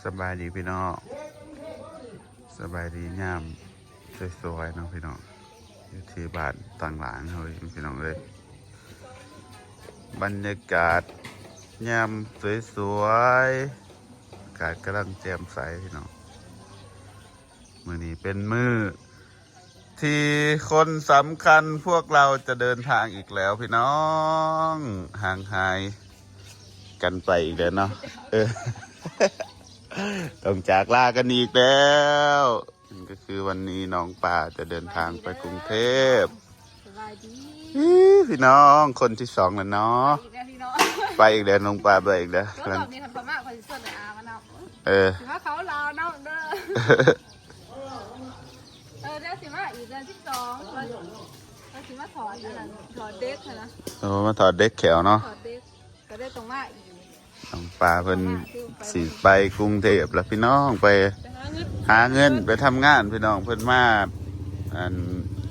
ສະບາຍດີພີ່ນ້ອງ ສະບາຍດີຍາມສວຍໆເນາະພີ່ນ້ອງ ຢູ່ທີ່ບ້ານຕ່າງຫຼາງເຮົາເອງພີ່ນ້ອງເອີຍ. ບັນຍາກາດຍາມສວຍໆ ອາກາດກຳລັງແຈ່ມໃສພີ່ນ້ອງ. ມື້ນີ້ເປັນມື້ທີ່ຄົນສຳຄັນພວກເຮົາຈະເດີນທາງອີກແລ້ວພີ່ນ້ອງ ຫ່າງຫາຍກັນໄປອີກແລ້ວເນາະ ເອີ ຕ້ອງຈາກລາກັນອີກແລ້ວ. ນັ້ນກໍຄືວັນນີ້ນ້ອງປາຈະເດີນທາງໄປກຸງເທບ. ສະບາຍດີ ອີ ພີ່ນ້ອງ ຄົນທີສອງແລ້ວເນາະ ໄປອີກແລ້ວພີ່ນ້ອງ ໄປອີກແລ້ວ ນ້ອງປາໄປອີກແລ້ວ. ຮອບນີ້ຄັນເຂົາມາ ຂ້ອຍຊິຊວນອ້າມານຳ ເອີ ຊິມາເຂົ້າລາວນຳເດີ. ເອີ ດຽວຊິມາອີກເດືອນສິບສອງ ວ່າຊິມາຖອດອັນນັ້ນ ຖອດເດັກຫັ້ນນະ. ໂອ້ ມາຖອດເດັກແຂ້ວເນາະ ຖອດເດັກ ກໍໄດ້ຕ້ອງມາອີກ. ນ້ອງປາເພິ່ນຊິໄປກຸງເທບແລ້ວພີ່ນ້ອງ ໄປ ໄປຫາເງິນ ຫາເງິນ ໄປທຳງານພີ່ນ້ອງ. ເພິ່ນມາ ອັນ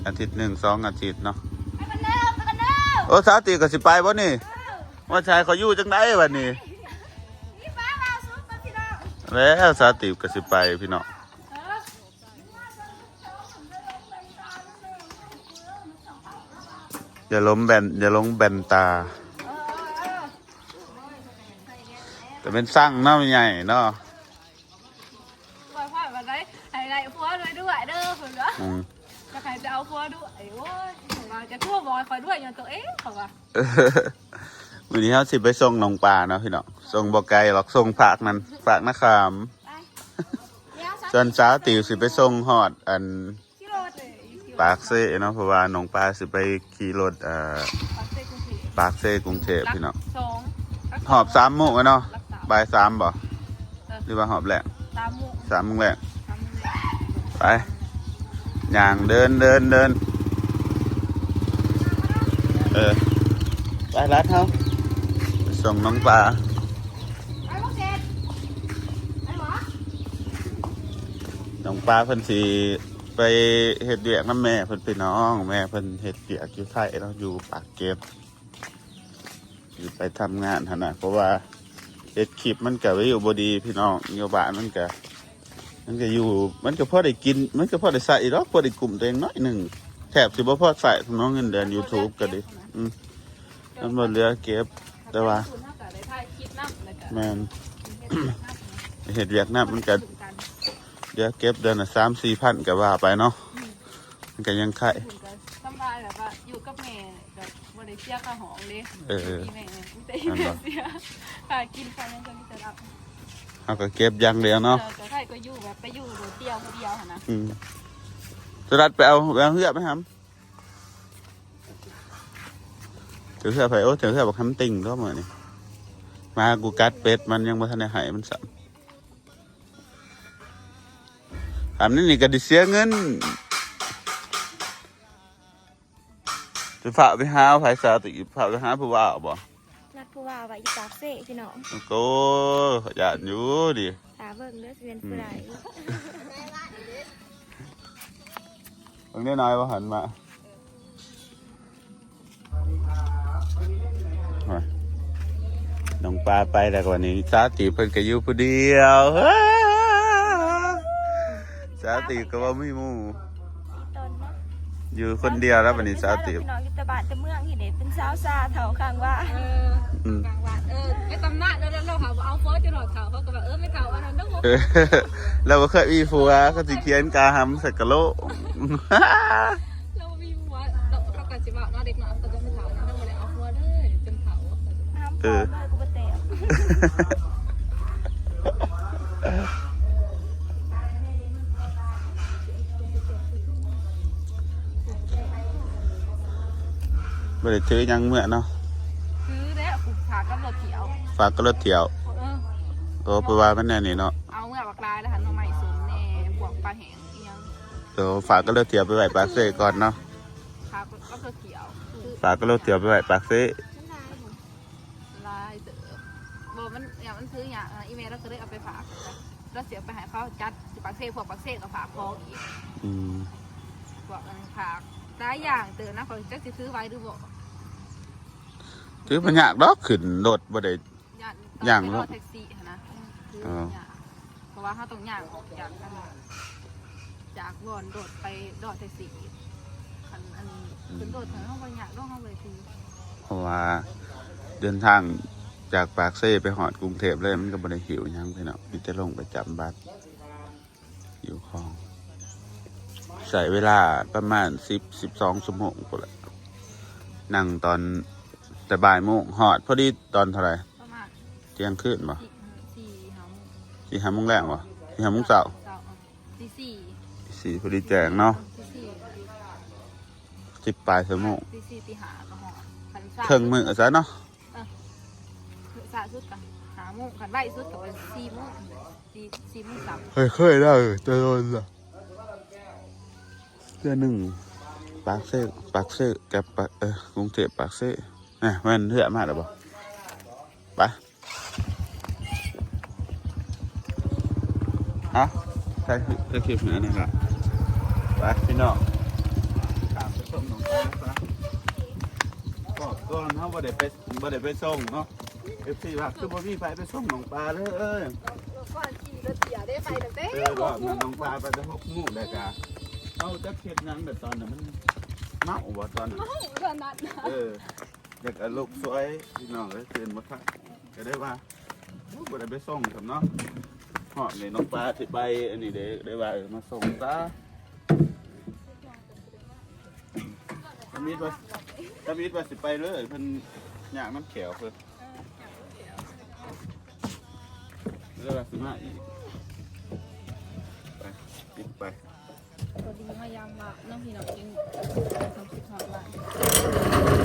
ອາທິດໜຶ່ງສອງອາທິດເນາະ. ໂອ້ ສາວຕີບກໍຊິໄປບໍ່ນີ້? ວ່າຊາຍເຂົາຢູ່ຈັ່ງໃດບັດນີ້? ແລ້ວສາວຕີບກໍຊິໄປພີ່ນ້ອງ. ຢ່າລົມແບນ ຢ່າລົງແບນຕາ ແຕ່ເປັນຊ່າງເນາະ ແມ່ໃຫຍ່ເນາະ. ຂ້ອຍພາດວ່າໄດ້ ໃຫ້ໄດ້ຜົວດ້ວຍໆເດີ ເພິ່ນວ່າ ອືມ ຢາກໃຫ້ໄປເອົາຜົວດ້ວຍ. ໂອ້ຍ ເພິ່ນວ່າຈະໂທບອກຂ້ອຍດ້ວຍ ຍ້ອນຕົວເອງ ເຂົາວ່າ. ມື້ນີ້ເຮົາຊິໄປສົ່ງນ້ອງປາເນາະພີ່ນ້ອງ ສົ່ງບໍ່ໄກດອກ ສົ່ງພາກນັ້ນ ພາກນາຂາມ. ສ່ວນສາວຕິວຊິໄປສົ່ງຮອດອັນ ປາກເຊເນາະ ເພາະວ່ານ້ອງປາຊິໄປຂີ່ລົດ ເອີ ປາກເຊກຸງເທບ ປາກເຊກຸງເທບພີ່ນ້ອງ. ຮອບສາມໂມງເນາະ ບ່າຍສາມບໍ່ ຫຼືວ່າຮອບແລກ? ສາມໂມງ ສາມໂມງແລກ. ໄປ ຍ່າງເດີນ ເດີນ ເດີນ ເອີ ໄປລັດເຮົາ ໄປສົ່ງນ້ອງປາ. ນ້ອງປາເພິ່ນຊິໄປເຮັດວຽກນຳແມ່ເພິ່ນພີ່ນ້ອງ. ແມ່ເພິ່ນເຮັດວຽກຢູ່ໄທເນາະ ຢູ່ປາກເກຣັດ ຊິໄປທຳງານຫັ້ນນະ ເພາະວ່າເຮັດຄລິບມັນກະວິວບໍ່ດີພີ່ນ້ອງ ຢູ່ບ້ານມັນກະ ມັນກະຢູ່ ມັນກະພໍໄດ້ກິນ ມັນກະພໍໄດ້ໃຊ້ດອກ ພໍໄດ້ກຸ້ມຕົວເອງໜ້ອຍໜຶ່ງ ແທບຊິບໍ່ພໍໃຊ້ເນາະ ເງິນເດືອນຢູທູບກະດີ. ອືມ ມັນບໍ່ເຫຼືອເກັບ ແຕ່ວ່າ ແມ່ນ ເຮັດວຽກນຳ ມັນກະເຫຼືອເກັບເດືອນລະສາມສີ່ພັນກະວ່າໄປເນາະ ມັນກະຍັງໄຄ. ສຳບາຍແບບວ່າຢູ່ກັບແມ່ ກໍບໍ່ໄດ້ເສຍຄ່າຫ້ອງເດ້. ເອີ ມີແມ່ ມີແຕ່ແມ່ເສຍ ຄ່າກິນຄ່າຫຍັງກໍມີແຕ່ລາວ ເຮົາກໍເກັບຢ່າງດຽວເນາະ. ເອີ ກໍໃຜກໍຢູ່ແບບໄປຢູ່ໂດດດ່ຽວຜູ້ດຽວຫັ້ນນະ. ອືມ ສະດັດໄປເອົາ ໄປເອົາເຮືອໄປຫຳ ເອົາເຮືອໃຜ? ໂອ້ ເອົາເຮືອບັກຫຳຕິ່ງຕົວະມື້ນີ້ ມາຫາກູກັດເປັດ ມັນຍັງບໍ່ທັນໄດ້ໃຫ້ມັນຊ້ຳ. ຖາມນີ້ນີ້ກໍໄດ້ເສຍເງິນ. ຈະພາໄປຫາໃຜສາວຕິ ພາໄປຫາຜູ້ບ່າວບໍ່? ນັດຜູ້ບ່າວໄວ້ຢູ່ປາກເຊພີ່ນ້ອງ. ໂອ້ ຢ້ານຢູ່ຕິ. ຖ້າເບິ່ງເດີ ຊິເປັນຜູ້ໃດ. ອືມ ເບິ່ງໄດ້ໜ້ອຍບໍ່ ຫັນມາ. ນ້ອງປາໄປແລ້ວ ກະວັນນີ້ສາວຕິເພິ່ນກະຢູ່ຜູ້ດຽວ. ສາວຕິກະບໍ່ມີໝູ່ ຢູ່ຄົນດຽວແລ້ວບັດນີ້ສາວຕິ. ພີ່ນ້ອງຢູ່ແຕ່ບ້ານແຕ່ເມືອງນີ້ເດ້ ເປັນສາວຊາເຖົ້າຂ້າງວ່າ. ເອີ ອືມ ຂ້າງວ່າ ເອີ ໄປຕຳນານແລ້ວ ລາວຫາບໍ່ເອົາຜົວຈົນຮອດເຖົ້າ ເຂົາກໍວ່າ ເອີ ແມ່ເຖົ້າອັນນັ້ນເນາະ ລາວບໍ່ເຄີຍມີຜົວ ເຂົາຊິຂຽນກາຫຳໃສ່ກະໂຫຼກ. ລາວບໍ່ມີຜົວ ເຂົາກໍຊິເວົ້າເນາະ ເດັກນ້ອຍເຂົາກໍຈະໄປເຖົ້ານະ ລາວບໍ່ໄດ້ເອົາຜົວເລີຍຈົນເຖົ້າ. ເອີ ບໍ່ໄດ້ຖືຫຍັງເມືອເນາະ. ຖືແລ້ວ ຝາກກັບລົດຖ້ຽວ ຝາກກັບລົດຖ້ຽວ. ເອີ ໂອ້ ເພາະວ່າມັນແນວນີ້ເນາະ ເອົາເມືອບັກຫຼາຍແລ້ວ ຫາໜໍ່ໄມ້ສົ້ມແດ່ ພວກປາແຫ້ງອີ່ຫຍັງ. ໂອ້ ຝາກກັບລົດຖ້ຽວໄປໄວ້ປາກເຊກ່ອນເນາະ ຝາກກັບລົດຖ້ຽວ ຝາກກັບລົດຖ້ຽວໄປໄວ້ປາກເຊ. ຫຼາຍເຕີບ ບໍ່ ມັນ ຫຍັງ ມັນຖືຍາກນະ ອີ່ແມ່ລາວກໍເລີຍເອົາໄປຝາກ ລາວຊິເອົາໄປໃຫ້ເຂົາຈັດຢູ່ປາກເຊ ພວກປາກເຊກໍຝາກຂອງອີກ. ອືມ ພວກອັນຝາກຫຼາຍຢ່າງເຕີບນະ ຂ້ອຍຈັກຊິຖືໄຫວຫຼືບໍ່. ຖືບໍ່ຍາກດອກ ຂຶ້ນລົດບໍ່ໄດ້ ຢ້ານ ຢ້ານລົດແທັກຊີຫັ້ນນະ ຖື ເອີ ຍາກ. ພາະວ່າເຮົາຕ້ອງຍ່າງອອກຈາກອັນ ຈາກບ່ອນລົດໄປດອນແທັກຊີ. ຄັນອັນ ອືມ ຂຶ້ນລົດເຮົາບໍ່ຍາກດອກ ເຮົາບໍ່ໄດ້ຖື ເພາະວ່າເດີນທາງຈາກປາກເຊໄປຮອດກຸງເທບເລີຍ ມັນກໍບໍ່ໄດ້ຫິ້ວຫຍັງພີ່ນ້ອງ ມີແຕ່ລົງໄປຈຳບັດ ຢູ່ຂອງ ໃຊ້ເວລາປະມານສິບ ສິບສອງຊົ່ວໂມງພຸ້ນແຫຼະ. ນັ່ງຕອນແຕ່ບ່າຍໂມງ ຮອດພໍດີຕອນເທົ່າໃດ? ປະມານທ່ຽງຄືນບໍ່? ສີ່ ສີ່ຫ້າໂມງ ສີ່ຫ້າໂມງແລງບໍ່? ສີ່ຫ້າໂມງເຊົ້າ ເຊົ້າ ເອີ ຕີສີ່ ຕີສີ່ພໍດີແຈ້ງເນາະ ຕີສີ່ ສິບປາຍຊົ່ວໂມງ ຕີສີ່ ຕີຫ້າກໍຮອດ ຄັນເຄິ່ງມື້ຊະເນາະ. ເອີ ຊ້າສຸດກໍຫ້າໂມງ ຄັນໄວສຸດກໍໄປສີ່ໂມງ ສີ່ ສີ່ໂມງເຊົ້າ. ເຄີຍ ເຄີຍໄດ້ແຕ່ດົນລະ ເທື່ອໜຶ່ງ ປາກເຊ ປາກເຊກັບປາກ ເອີ ກຸງເທບປາກເຊ. ນະ ແມ່ນເຮືອມາແລ້ວບໍ່? ໄປ ເອົາ ຖ່າຍ ຖ່າຍຄລິບໃຫ້ອັນນີ້ລະ ໄປພີ່ນ້ອງ ຂ້າມໄປຊົມໜອງປາຊະ. ຮອບກ່ອນເຮົາບໍ່ໄດ້ໄປ ບໍ່ໄດ້ໄປສົ່ງເນາະ ເອັຟຊີວ່າຄືບໍ່ມີໃຜໄປສົ່ງໜອງປາເລີຍ. ກ່ອນຂີ່ລົດເສຍໄດ້ໄປຕັ້ງແຕ່ ເອີ ຮອກໂມງ ໜອງປາໄປແຕ່ຫົກໂມງ ແລ້ວກະເຮົາຈັກເຮັດຫຍັງແບບຕອນນັ້ນ ມັນເມົາບໍ່ຕອນນັ້ນ ເມົາຕອນນັ້ນ ເອີ ຢາກອາລົມສວຍພີ່ນ້ອງເອີຍ ຕື່ນບໍ່ທັນ ກໍໄດ້ວ່າ ໂອ້ ບໍ່ໄດ້ໄປສົ່ງຊ້ຳເນາະ. ຮອບນີ້ນ້ອງປາຊິໄປອັນນີ້ເດ້ ໄດ້ວ່າ ເອີ ມາສົ່ງຊະ. ທຳອິດວ່າ ທຳອິດວ່າຊິໄປເລີຍ ເພິ່ນຍາກນຳແຂ້ວເພິ່ນ ເອີ ຍາກນຳແຂ້ວ ເລີຍວ່າຊິມາອີກ. ໄປ ປິດໄປ. ພໍດີມາຍາມລາວເນາະພີ່ນ້ອງ ຈຶ່ງຮູ້ສຶກຮອດບ້ານ.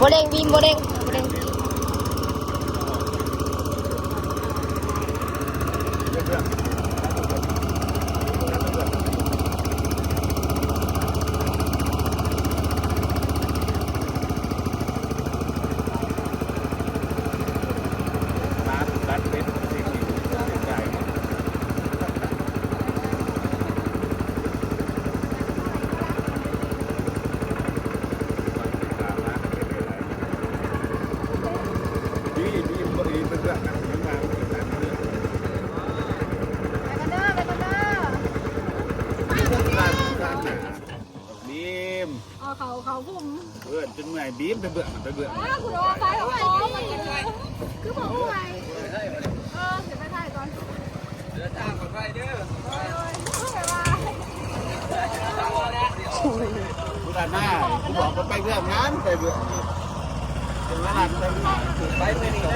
ບໍ່ເລັ່ງ ບີມ ບໍ່ເລັ່ງ ບໍ່ເລັ່ງ. ບີມ ເອົາເຂົ້າ ເຂົ້າພຸ້ມ ເອີ້ນຈົນເມື່ອຍ ບີມ ໄປເບື້ອງ ໄປເບື້ອງ ອ້າວ ກູລອໄປ ໂອ້ຍ ຄືບໍ່ອວຍ ເອີ ຊິໄປຖ່າຍກ່ອນ ເດີນທາງປອດໄພເດີ ໂອ້ຍ ໂອ້ຍ ບາຍບາຍ ກູດັນໜ້າ ກູບອກວ່າໄປເບື້ອງນັ້ນ ໄປເບື້ອງນີ້ ເປັນເວລາໄປ ໄປມື້ນີ້ເດີ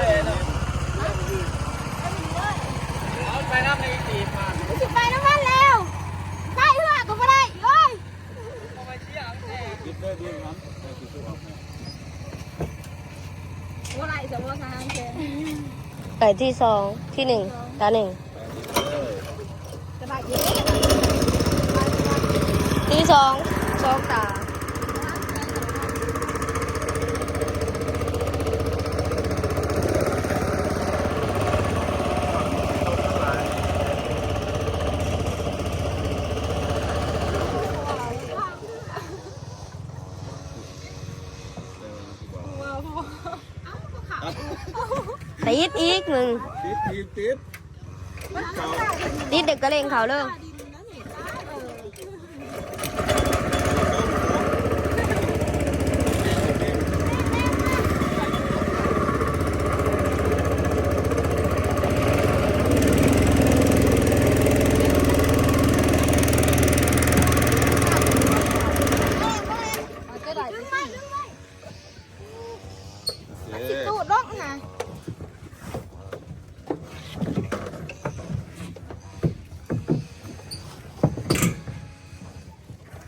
ເອົາໄປນຳໃນອີກ ມັນຊິໄປນຳມັນແລ້ວ ໄປເຮືອກໍບໍ່ໄດ້ ໂອ້ຍ. ໄດ້ທີ່ສອງ ທີ່ໜຶ່ງ ຕາໜຶ່ງ ທີ່ສອງ ສອງຕາ. ຕິດອີກ ຕິດອີກ ຕິດ ຕິດ ເດັກກະເລັ່ງເຂົ້າເລີຍ.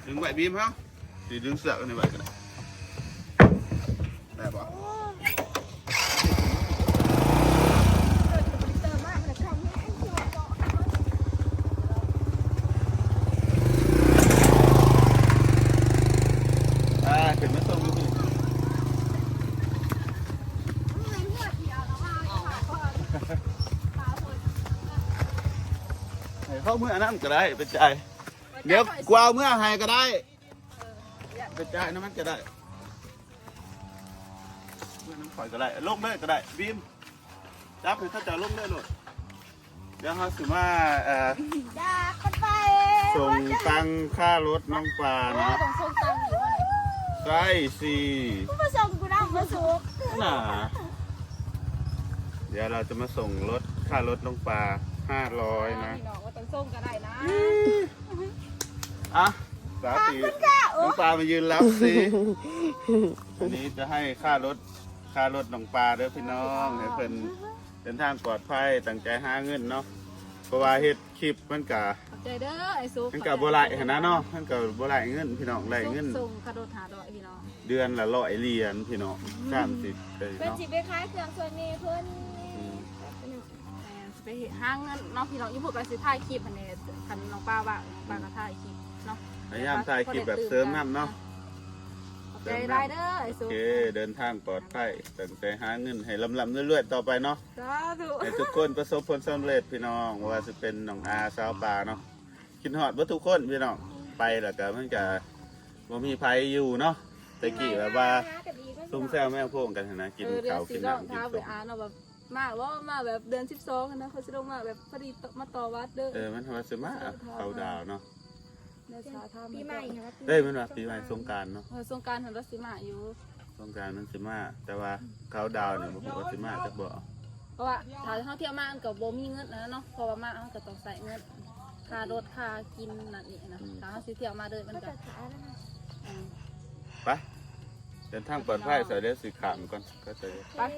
ດຶງໄວ້ ບີມ ເຮົາຊິດຶງເຊືອກອັນນີ້ໄວ້ກໍໄດ້ ໄດ້ບໍ່? ໃຫ້ເຂົາເມືອນຳກໍໄດ້ ໄປຈ່າຍ. ດຽວກວ່າເມືອໃຫ້ກໍໄດ້ ໄປຈ່າຍນຳມັນກໍໄດ້ ເມືອນຳຂ້ອຍກໍໄດ້ ລົງເລີຍກໍໄດ້ ບີມ ຈັບໃຫ້ເຂົາເຈົ້າລົງເລີຍໂລດ. ດຽວເຮົາຊິມາ ເອີ ຢາກກັນໄປ ສົ່ງຕັງຄ່າລົດນ້ອງປາເນາະ ຕ້ອງສົ່ງຕັງຢູ່ບໍ່ນີ້ ໃຊ້ສີ່ ກູມາສົ່ງກູນຳບໍ່ສຸກນະ. ດຽວເຮົາຈະມາສົ່ງລົດ ຄ່າລົດນ້ອງປາຫ້າຮ້ອຍນະ ພີ່ນ້ອງ ບໍ່ຕ້ອງສົ່ງກໍໄດ້ນະ. ອ່ະ ສາວຕີ ຂອບຄຸນຄ່ະ ໂອ້ ນ້ອງປາມາຢືນຮັບຊິ. ອັນນີ້ຈະໃຫ້ຄ່າລົດ ຄ່າລົດນ້ອງປາເດີພີ່ນ້ອງ ໃຫ້ເພິ່ນເດີນທາງປອດໄພ ຕັ້ງໃຈຫາເງິນເນາະ ເພາະວ່າເຮັດ ຄລິບມັນກະ ຂອບໃຈເດີອ້າຍສຸກ ມັນກະບໍ່ຫຼາຍຫັ້ນນະເນາະ ມັນກະບໍ່ຫຼາຍເງິນພີ່ນ້ອງ ຫຼາຍເງິນ ສົ່ງຄ່າລົດຫ້າຮ້ອຍພີ່ນ້ອງ ເດືອນລະຮ້ອຍຫຼຽນພີ່ນ້ອງ ສາມສິບເດີ ເພິ່ນເນາະ ຊິໄປຂາຍເຄື່ອງຊ່ວຍແມ່ເພິ່ນ ອືມ ແມ່ນ ຊິໄປຫາເງິນເນາະພີ່ນ້ອງ. ອີ່ພຸ້ນກະຊິຖ່າຍຄລິບຫັ້ນແຫຼະ ຄັນນ້ອງປາວ່າງ ນ້ອງປາກະຖ່າຍຄລິບເນາະ ພະຍາຍາມຖ່າຍຄລິບແບບເສີມນຳເນາະ. ຂອບໃຈຫຼາຍເດີອ້າຍສຸກ ໂອເຄ ເດີນທາງປອດໄພ ຕັ້ງໃຈຫາເງິນໃຫ້ລ່ຳໆລວຍໆຕໍ່ໄປເນາະ. ສາທຸ ໃຫ້ທຸກຄົນປະສົບຜົນສຳເລັດພີ່ນ້ອງ ບໍ່ວ່າຊິເປັນນ້ອງອາ ສາວປາເນາະ ຄິດຮອດເບິດທຸກຄົນພີ່ນ້ອງ. ໄປແລ້ວກະມັນກະບໍ່ມີໃຜຢູ່ເນາະ ແຕ່ກີ້ແບບວ່າຊຸມແຊວແມວໂພງກັນຫັ້ນນະ ກິນເຂົ້າກິນນ້ຳກິນສົ້ມ ມາບໍ່ ມາແບບເດືອນສິບສອງຫັ້ນນະ ເຂົາຊິລົງມາແບບພໍດີມາຕໍ່ວັດເດີ. ເອີ ມັນວ່າຊິມາເຂົ້າດາວເນາະ ປີໃໝ່ ເອີ ມັນວ່າປີໃໝ່ ສົງການເນາະ ເອີ ສົງການຫັ້ນລະຊິມາຢູ່ ສົງການມັນຊິມາ ແຕ່ວ່າເຂົ້າດາວນີ້ບໍ່ຮູ້ວ່າຊິມາຈັກບໍ່. ເພາະວ່າຖ້າເຮົາທ່ຽວມາມັນກໍບໍ່ມີເງິນຫັ້ນນະເນາະ ເພາະວ່າມາເຮົາກໍຕ້ອງໃຊ້ເງິນ ຄ່າລົດຄ່າກິນນັ້ນນີ້ນະ ອືມ ຖ້າເຮົາຊິທ່ຽວມາເລີຍມັນກໍ ອືມ ໄປ ເດີນທາງປອດໄພ ສາວເດວຊິຂ້າມກ່ອນ ກໍຈະ ໄປ ບາຍ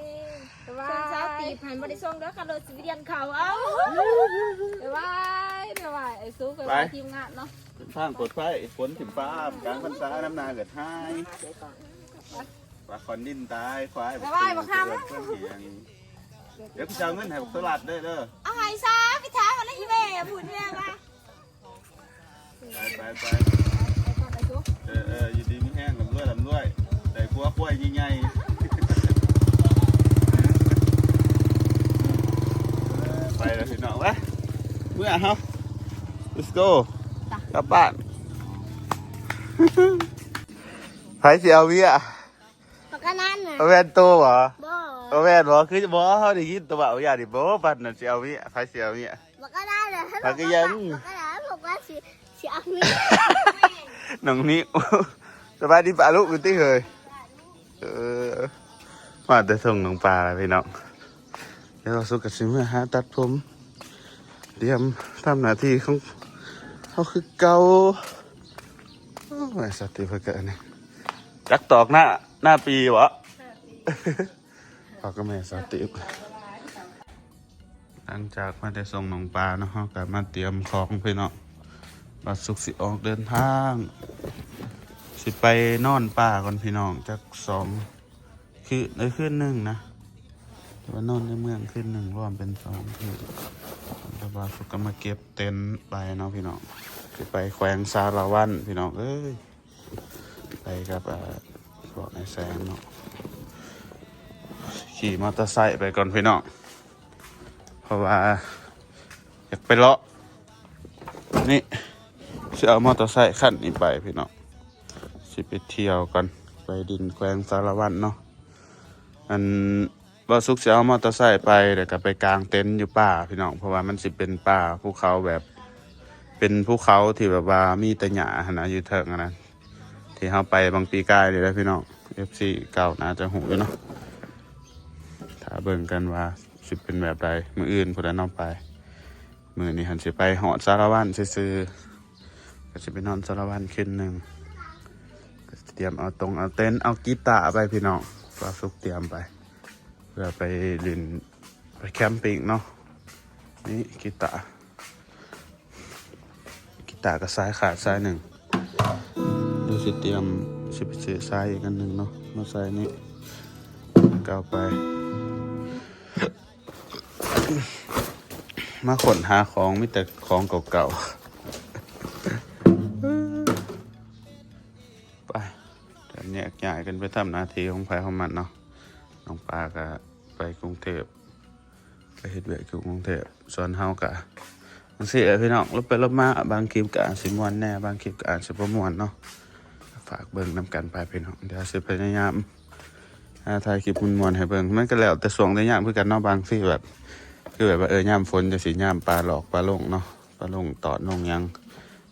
ບາຍ. ສ່ວນສາວຕີບຫັ້ນບໍ່ໄດ້ສົ່ງເດີ ຄ່າລົດຊິໄປລ້ຽງເຂົ້າເອົາ. ບາຍບາຍ ບາຍບາຍ ໄອ້ສຸກ ບາຍບາຍ ທີມງານເນາະ. ເດີນທາງປອດໄພ ຝົນຖິ້ມຟ້າ ກາງພັນສາ ນ້ຳໜ້າເກີດຫາຍ ປາຂອນດິນຕາຍ ຄວາຍ ບາຍບາຍ ບັກຫຳ ດຽວຊິເອົາເງິນໃຫ້ບັກໂຕລັດເດີ ເດີ ເອົາໃຫ້ຊະ ໄປຖາມເອົາໃນອີເມລພຸ້ນແມ່ວ່າ. ໄປ ໄປ ໄປ ເອີ ເອີ ຢູ່ດີມີແຮງ ລ່ຳລວຍ ລ່ຳລວຍ ໄດ້ຜົວຄວາຍໃຫຍ່ໆ ໄປແລ້ວພີ່ນ້ອງ ໄປ ເມືອເຮົາ let's go ກັບບ້ານ. ໃຜຊິເອົາເວຍ? ບັກອັນນັ້ນນະ ເອົາແວ່ນໂຕບໍ່? ບໍ່ ເອົາແວ່ນບໍ່? ຄືບໍ່ ເຮົາໄດ້ຍິນແຕ່ວ່າເອົາຢານີ້ບໍ່ ປັດນັ້ນຊິເອົາເມຍ ໃຜຊິເອົາເມຍ? ບັກອັນນັ້ນນະ ໃຜກໍຍັງ ບັກອັນນັ້ນ ບອກວ່າຊິ ຊິເອົາເມຍ ນ້ອງນິວ ສະບາຍດີປ້າລຸງຢູ່ຕິເຮີ້ຍ? ເອີ ມາແຕ່ສົ່ງນ້ອງປາແລ້ວພີ່ນ້ອງ ດຽວເຮົາສຸກກໍຊິເມືອຫາຕັດຜົມ ຕຽມທຳໜ້າທີ່ຂອງເຮົາຄືເກົ່າ. ໂອ້ຍ ສາວຕິເພິ່ນກໍອັນນີ້ ຈັກຕອກໜ້າ ໜ້າປີບໍ? ພໍ່ກັບແມ່ສາວຕິບ ຫຼັງຈາກມາແຕ່ສົ່ງນ້ອງປາເນາະ ເຮົາກໍມາຕຽມຂອງພີ່ນ້ອງ ບ່າວສຸກຊິອອກເດີນທາງ ຊິໄປນອນປ່າກ່ອນພີ່ນ້ອງ ຈັກສອງຄືນ ເອີ ຄືນໜຶ່ງນະ ວ່ານອນໃນເມືອງຄືນໜຶ່ງ ລວມເປັນສອງຄືນ ແລ້ວບ່າວສຸກກໍມາເກັບເຕັນໄປເນາະພີ່ນ້ອງ ຊິໄປແຂວງສາລະວັນພີ່ນ້ອງເອີຍ. ໄປກັບ ເອີ ພວກໄອ້ແສງເນາະ ຂີ່ມໍເຕີໄຊໄປກ່ອນພີ່ນ້ອງ ເພາະວ່າຢາກໄປເລາະ ນີ້ ຊິເອົາມໍເຕີໄຊຄັນນີ້ໄປພີ່ນ້ອງ ຊິໄປທ່ຽວກ່ອນ ໄປດິນແຂວງສາລະວັນເນາະ ອັນ ບ່າວສຸກຊິເອົາມໍເຕີໄຊໄປ ແລ້ວກໍໄປກາງເຕັນຢູ່ປ່າພີ່ນ້ອງ ເພາະວ່າມັນຊິເປັນປ່າພູເຂົາແບບ ເປັນພູເຂົາທີ່ແບບວ່າມີແຕ່ຫຍ້າຫັ້ນນະ ຢູ່ເທິງຫັ້ນນະ ທີ່ເຮົາໄປບາງປີກາຍນີ້ແຫຼະພີ່ນ້ອງ ເອັຟຊີເກົ່າໜ້າຈະຮູ້ຢູ່ເນາະ ຖ້າເບິ່ງກັນວ່າຊິເປັນແບບໃດ ມື້ອື່ນພຸ້ນແຫຼະເນາະໄປ ມື້ນີ້ຫັ້ນຊິໄປຮອດສາລະວັນຊື່ໆ ກໍຊິໄປນອນສາລະວັນຄືນໜຶ່ງ ກໍຊິຕຽມເອົາຕົງເອົາເຕັນ ເອົາກີຕາໄປພີ່ນ້ອງ ບ່າວສຸກຕຽມໄປ ເພື່ອໄປຫຼິ້ນ ໄປແຄມປິງເນາະ ນີ້ກີຕາ ກີຕາກໍສາຍຂາດສາຍໜຶ່ງ ດຽວຊິຕຽມ ຊິໄປຊື້ສາຍອີກອັນໜຶ່ງເນາະ ມາໃສ່ນີ້ ກໍເອົາໄປ ມາຄົ້ນຫາຂອງ ມີແຕ່ຂອງເກົ່າໆ ໄປ ກໍແຍກຍ້າຍກັນໄປທຳໜ້າທີ່ຂອງໃຜຂອງມັນເນາະ ນ້ອງປາກໍໄປກຸງເທບ ໄປເຮັດວຽກຢູ່ກຸງເທບ ສ່ວນເຮົາກະ ຈັ່ງຊີ້ແຫຼະພີ່ນ້ອງ ລົບໄປລົບມາ ບາງຄລິບກໍອາດຊິມ່ວນແດ່ ບາງຄລິບກໍອາດຊິບໍ່ມ່ວນເນາະ. ຝາກເບິ່ງນຳກັນໄປພີ່ນ້ອງ ດຽວຊິພະຍາຍາມຫາຖ່າຍຄລິບມ່ວນໆໃຫ້ເບິ່ງ. ມັນກໍແລ້ວແຕ່ຊ່ວງແຕ່ຍາມຄືກັນເນາະ ບາງທີແບບ ຄືແບບວ່າ ເອີ ຍາມຝົນຈັ່ງຊີ້ ຍາມປາຫຼອກປາລົງເນາະ ປາລົງຕອດລົງຫຍັງ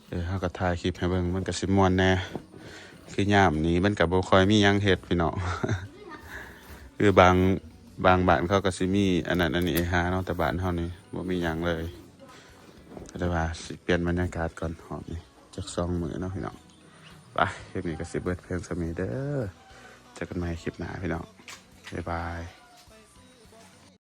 ເອີ ເຮົາກໍຖ່າຍຄລິບໃຫ້ເບິ່ງ ມັນກໍຊິມ່ວນແດ່. ຄືຍາມນີ້ມັນກໍບໍ່ຄ່ອຍມີຫຍັງເຮັດພີ່ນ້ອງ ຄືບາງ ບາງບ້ານເຂົາກໍຊິມີອັນນັ້ນອັນນີ້ໃຫ້ຫາເນາະ ແຕ່ບ້ານເຮົານີ້ບໍ່ມີຫຍັງເລີຍ. ແຕ່ວ່າຊິປ່ຽນບັນຍາກາດກ່ອນຮອບນີ້ ຈັກສອງມື້ເນາະພີ່ນ້ອງ. ໄປ ຄລິບນີ້ກໍຊິເບິດພຽງສ່ຳນີ້ເດີ ເຈີກັນໃໝ່ຄລິບໜ້າພີ່ນ້ອງ ບາຍບາຍ.